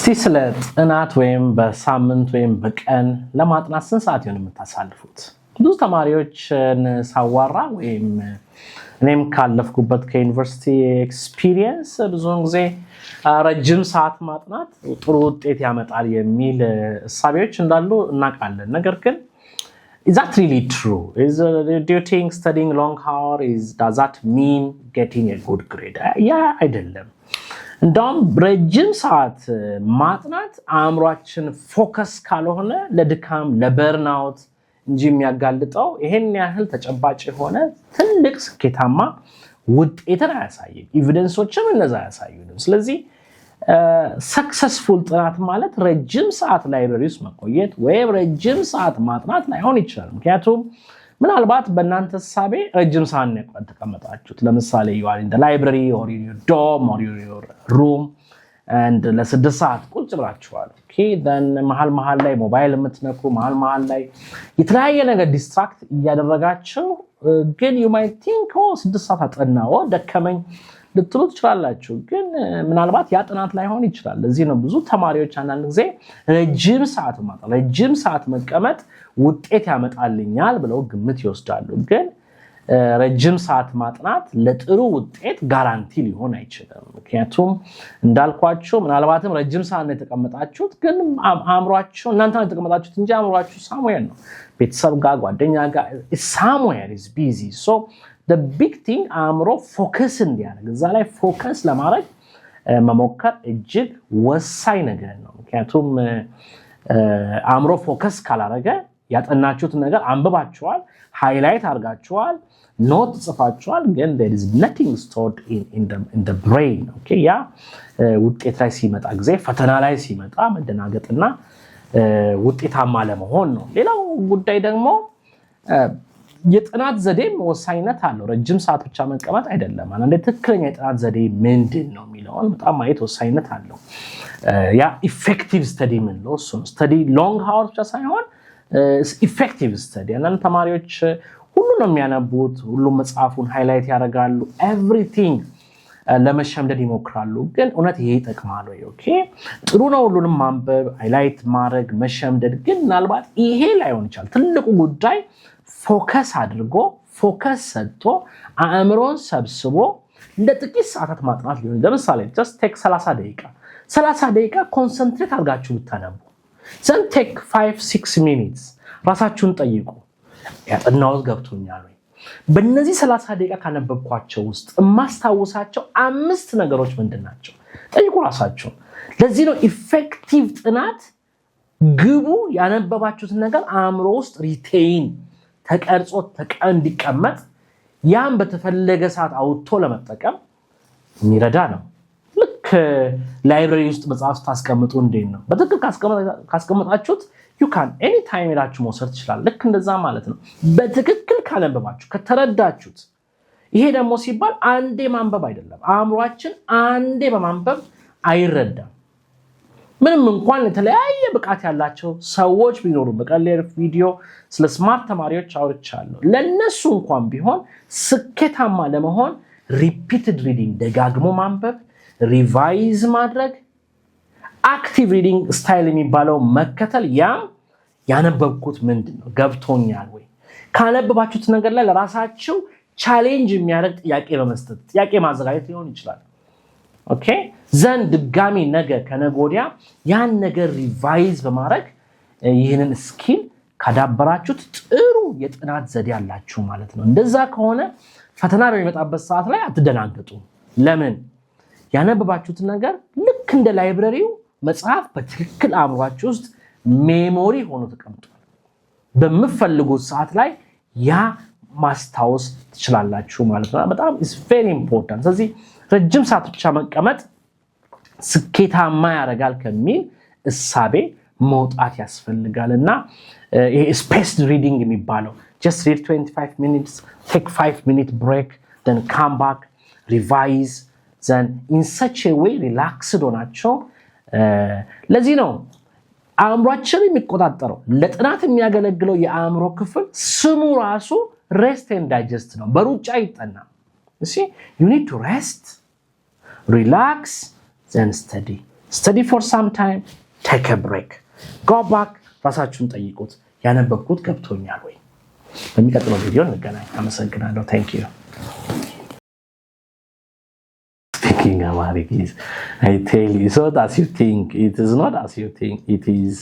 እስቲ ስለ ጥናት ወይም በሳምንት ወይም በቀን ለማጥናት ስንት ሰዓት ይሆን የምታሳልፉት? ብዙ ተማሪዎችን ሳዋራ ወይም እኔም ካለፍኩበት ከዩኒቨርሲቲ experience ብዙውን ጊዜ ረጅም ሰዓት ማጥናት ጥሩ ውጤት ያመጣል የሚል እሳቤዎች እንዳሉ እናውቃለን። ነገር ግን is that really true? Do you think studying long hour is does that mean getting a good grade? ያ አይደለም። እንዳውም ረጅም ሰዓት ማጥናት አእምሯችን focus ካልሆነ ለድካም፣ ለ burnout እንጂ የሚያጋልጠው ይሄን ያህል ተጨባጭ የሆነ ትልቅ ስኬታማ ውጤትን አያሳይም። Evidence ኦችም እነዛ አያሳዩንም። ስለዚህ successful ጥናት ማለት ረጅም ሰዓት library ውስጥ መቆየት ወይም ረጅም ሰዓት ማጥናት ላይሆን ይችላል። ምክንያቱም ምናልባት በእናንተ እሳቤ ረጅም ሰዓት ነው የተቀመጣችሁት። ለምሳሌ you are in the library or in your dorm or your room and ለ6 ሰዓት ቁጭ ብላችኋል። Okay, then መሀል መሀል ላይ ሞባይል የምትነኩ፣ መሀል መሀል ላይ የተለያየ ነገር distract እያደረጋችሁ ግን you might think 6 ሰዓት አጠናው፣ ደከመኝ ልትሉ ትችላላችሁ። ግን ምናልባት ያ ጥናት ላይሆን ይችላል። ለዚህ ነው ብዙ ተማሪዎች አንዳንድ ጊዜ ረጅም ሰዓት ማጥናት፣ ረጅም ሰዓት መቀመጥ ውጤት ያመጣልኛል ብለው ግምት ይወስዳሉ። ግን ረጅም ሰዓት ማጥናት ለጥሩ ውጤት guarantee ሊሆን አይችልም። ምክንያቱም እንዳልኳችሁ ምናልባትም ረጅም ሰዓት ነው የተቀመጣችሁት፣ ግን አእምሯችሁ እናንተ ነው የተቀመጣችሁት እንጂ አእምሯችሁ somewhere ነው፣ ቤተሰብ ጋር፣ ጓደኛ ጋር፣ somewhere is busy። So the big thing አእምሮ focus እንዲያደርግ፣ እዛ ላይ focus ለማድረግ መሞከር እጅግ ወሳኝ ነገር ነው። ምክንያቱም አእምሮ focus ካላደረገ ያጠናችሁትን ነገር አንብባችኋል፣ highlight አድርጋችኋል፣ note ጽፋችኋል፣ ግን there is nothing stored in the brain። Okay፣ ያ ውጤት ላይ ሲመጣ ጊዜ፣ ፈተና ላይ ሲመጣ መደናገጥና ውጤታማ አለመሆን ነው። ሌላው ጉዳይ ደግሞ የጥናት ዘዴም ወሳኝነት አለው። ረጅም ሰዓት ብቻ መቀመጥ አይደለም። አንዳንዴ ትክክለኛ የጥናት ዘዴ ምንድን ነው የሚለውን በጣም ማየት ወሳኝነት አለው። ያ effective study የምንለው እሱ ነው። Study long hour ብቻ ሳይሆን effective study። አንዳንድ ተማሪዎች ሁሉ ነው የሚያነቡት፣ ሁሉም መጽሐፉን highlight ያደርጋሉ፣ everything ለመሸምደድ ይሞክራሉ። ግን እውነት ይሄ ይጠቅማል ወይ? Okay፣ ጥሩ ነው ሁሉንም ማንበብ፣ highlight ማድረግ፣ መሸምደድ፣ ግን ምናልባት ይሄ ላይሆን ይችላል። ትልቁ ጉዳይ focus አድርጎ፣ focus ሰጥቶ፣ አእምሮን ሰብስቦ ለጥቂት ሰዓታት ማጥናት ሊሆን፣ ለምሳሌ just take 30 ደቂቃ፣ 30 ደቂቃ concentrate አድርጋችሁ ብታነቡ፣ then take 5 6 minutes ራሳችሁን ጠይቁ። ያጠናሁት ገብቶኛል ወይ? በእነዚህ 30 ደቂቃ ካነበብኳቸው ውስጥ የማስታውሳቸው አምስት ነገሮች ምንድን ናቸው? ጠይቁ ራሳችሁን። ለዚህ ነው effective ጥናት ግቡ ያነበባችሁትን ነገር አእምሮ ውስጥ retain ተቀርጾ እንዲቀመጥ፣ ያም በተፈለገ ሰዓት አውጥቶ ለመጠቀም የሚረዳ ነው። ልክ library ውስጥ መጽሐፍ ስታስቀምጡ እንዴት ነው? በትክክል ካስቀመጣችሁት you can anytime ሄዳችሁ መውሰድ ትችላል። ልክ እንደዛ ማለት ነው። በትክክል ካነበባችሁ፣ ከተረዳችሁት። ይሄ ደግሞ ሲባል አንዴ ማንበብ አይደለም። አእምሯችን አንዴ በማንበብ አይረዳም። ምንም እንኳን የተለያየ ብቃት ያላቸው ሰዎች ቢኖሩ፣ በቀሌር ቪዲዮ ስለ smart ተማሪዎች አውርቻለሁ። ለእነሱ እንኳን ቢሆን ስኬታማ ለመሆን repeated reading፣ ደጋግሞ ማንበብ፣ revise ማድረግ፣ active reading style የሚባለው መከተል፣ ያም ያነበብኩት ምንድን ነው፣ ገብቶኛል ወይ፣ ካነበባችሁት ነገር ላይ ለራሳችሁ challenge የሚያደርግ ጥያቄ በመስጠት ጥያቄ ማዘጋጀት ሊሆን ይችላል። Okay, then ድጋሚ ነገ ከነገ ወዲያ ያን ነገር revise በማድረግ ይህንን skill ካዳበራችሁት ጥሩ የጥናት ዘዴ አላችሁ ማለት ነው። እንደዛ ከሆነ ፈተና በሚመጣበት ሰዓት ላይ አትደናገጡም። ለምን? ያነበባችሁትን ነገር ልክ እንደ library ው መጽሐፍ በትክክል አእምሯችሁ ውስጥ memory ሆኖ ተቀምጧል። በምትፈልጉት ሰዓት ላይ ያ ማስታወስ ትችላላችሁ ማለት ነው። በጣም is very important። ስለዚህ ረጅም ሰዓት ብቻ መቀመጥ ስኬታማ ያደርጋል ከሚል እሳቤ መውጣት ያስፈልጋል። እና ይሄ spaced reading የሚባለው just read 25 minutes, take 5 minute break, then come back, revise, then in such a way relaxed ሆናችሁ። ለዚህ ነው አእምሯችን የሚቆጣጠረው ለጥናት የሚያገለግለው የአእምሮ ክፍል ስሙ ራሱ rest and digest ነው። በሩጫ አይጠናም። You need to rest, relax, then study። Study for some time, take a break, go back፣ ራሳችሁን ጠይቁት። ያነበብኩት ገብቶኛል ወይ? በሚቀጥለው ቪዲዮ እንገናኝ። አመሰግናለሁ። Thank you. Speaking Amharic is, I tell you, it's not as you think. It is not as you think. It is.